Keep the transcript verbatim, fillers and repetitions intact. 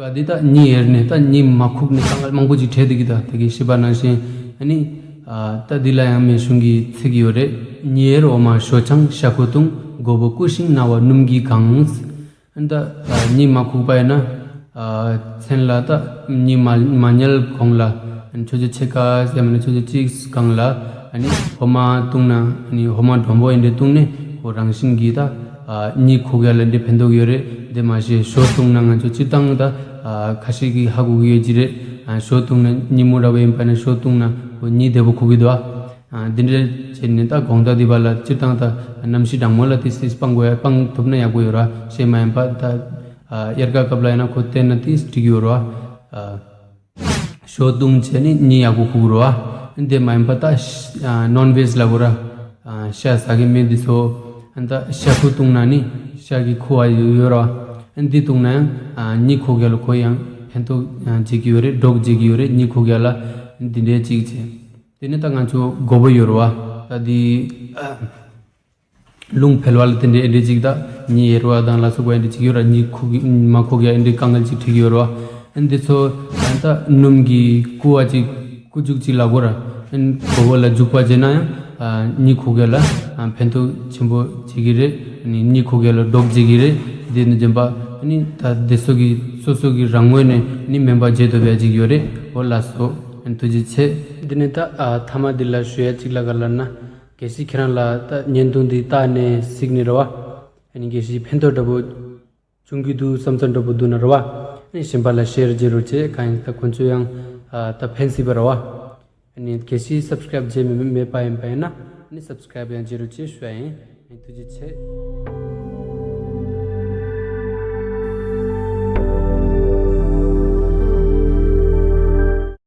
ད་འདི་ད་གཉིད་ཡེར་ནས་ད་གཉིད་མ་ཁུག་ནས་དཀའ་ངལ་མང་པོ་ཅིག་འཕྲད་བསྡད་ཀྱི་འདུག་དེ་གི་ཤེས་པ་ནང་བཞིན་ཨ་ནི། ད་འདི་ལ་ཡང་སྨན་གཞུང་གི་ཚིག་ཡོད་རེད། གཉིད་ཡེར་འོ་མ་ཞོ་ཆང་ཤ་ཁུ་བཏུང་། མགོ་བོ་བསྐུ་ཞིང་རྣ་བ་སྣུམ་གྱིས་གང་། ད་གཉིད་མ་ཁུག་པ་ཡིན་ན། མཚན་ལ་ད་གཉིད་མ་མ་ཉལ་གོང་ལ་ཆུ་ཚོད་ཕྱེད་ཀ་ཡང་མིན་ན་ཆུ་ཚོད་གཅིག་སྒང་ལ་ཨ་ནི་འོ་མ་བཏུང་ན། ཨ་ནི་འོ་མ་མགྲོན་པོ་ཡིན་དེ་བཏུང་ནས་ཁོ་རང་བཞིན་གྱིས་ད་གཉིད་ཁུག་ཡ་ལ་འདི་ཕན་ཐོགས་ཡོད་རེད། དེ་མ་ཟད་ཞོ་བཏུང་ན་ང་ཚོ་སྤྱིར་བཏང་ད་ཁ་ཤས་ཀྱིས་ཧ་གོ་གི་ཡོད་ཀྱི་རེད། ཞོ་བཏུང་ན་གཉིད་མོ་ར་བ་ཡིན་པ་ན་ཞོ་བཏུང་ན་ཁོ་གཉིད་བདེ་པོ་ཁུག་གི་འདུག་འདི་འདྲ་བྱས་ནས་ད་དགོང་དག་འདི་བ་ལ་སྤྱིར་བཏང་ད་གནམ་གཤིས་གྲང་མོ་ལ་དེ་སྲིད་སྤང་དགོས་ཡ་སྤང་ཐུབ་ན་ཡག་པོ་ཡོད་ར། གཞན་མ་ཡིན་པ་ད་དབྱར་ཁ་སྐབས་ལ་ཡིན་ན་ཁོ་བསྟེན་ན་དེ་འགྲིག་གི་ཡོད་ར། ཞོ་བཏུང་བྱས་ནས་གཉིད་ཡག་པོ་ཁུག་ར། དེ་མ་ཡིན་པ་ད་ནོན་ཝེཇ་ལ་གོ་ར། ཤ་ཟ་གི་མེད་འདི་ཚོ་ད་ཤ་ཁུ་བཏུང་ན་ནི་ཤ་གི་ཁུ་བ་ཡོད་ཡོད་ར། འདི་བཏུང་ན་ཡང་གཉིད་ཁུག་ཡ་ལ་ཁོ་ཡང་ཕན་ཐོགས་བྱེད་ཀྱི་ཡོད་རེད། འགྲོགས་བྱེད་ཀྱི་ཡོད་རེད། གཉིད་ཁུག་ཡ་ལ་འདི་འདྲའི་ཅིག་བྱས། དེ་ནས་ད་ང་ཚོ་མགོ་བོ་ཡོད་རེད་བ། ད་འདི་རླུང་འཕེལ་བ་ལ་དེ་འདྲའི་ཨེ་འདྲའི་ཅིག་ད་གཉིད་ཡེར་བ་དང་ལ་སོགས་པ་ཨེ་འདྲའི་ཅིག་ཡོད་ར། གཉིད་ཁུག་མ་ཁུག་ཡ་ཨེ་འདྲའི་དཀའ་ངལ་ཅིག་འཕྲད་ཀྱི་ཡོད་རེད་བ། ཨ་འདི་ཚོ་ད་སྣུམ་གྱི་བསྐུ་བ་ཅིག་བསྐུ་བཅུག་ཅིག་ལ་གོ་ར། མགོ་བོ་ལ་བཅུག་པ་བྱས་ན་ཡང་གཉིད་ཁུག་ཡ་ལ་ཕན་ཐོགས་ཆེན་པོ་བྱེད་ཀྱི་རེད། གཉིད་ཁུག་ཡ་ལ་འགྲོགས་བྱེད་ཀྱི་རེད། དེ་ནས་རྗེས་མ་ད་དེ་ཚོ་གི་སོ་སོ་གི་རང་ངོས་ནས་ནི་སྨན་པ་བརྗེ་ཐུབ་ཡ་ཅིག་ཡོད་རེད། འོ་ལགས་སོ། ཐུགས་རྗེ་ཆེ། འདི་ནས་ད་ཨ་མཐའ་མ་འདི་ལ་ཞུ་ཡ་གཅིག་ལ་ག་ལབ་ན། གལ་སྲིད་ཁྱེད་རང་ལ་ད་བརྙན་ཐུང་འདི་བལྟས་ནས་གཟིགས་ནས་རེད་བ། ཨ་ནི་གལ་སྲིད་ཕན་ཐོགས་འདྲ་པོ་བྱུང་གི་འདུག་བསམ་ཚུལ་འདྲ་པོ་འདུག་ན་རེད་བ། ཨ་ནི་གཞན་པ་ལ་ཤེར་བྱེད་རོགས་བྱེད། གང་ཡིན་ད་ཁོང་ཚོ་ཡང་ཨ་ད་ཕན་སྲིད་པ་རེད་བ། ཨ་ནི་གལ་སྲིད་སབ་སི་ཀ་རེབ་བྱས་མེད་མེད་པ་ཡིན་པ་ཡིན་ན་ཨ་ནི་སབ་སི་ཀ་རེབ་ཡང་བྱེད་རོགས་བྱེད་ཞུ་ཡ་ཡིན། ཨ་ནི་ཐུགས་རྗེ་ཆེ།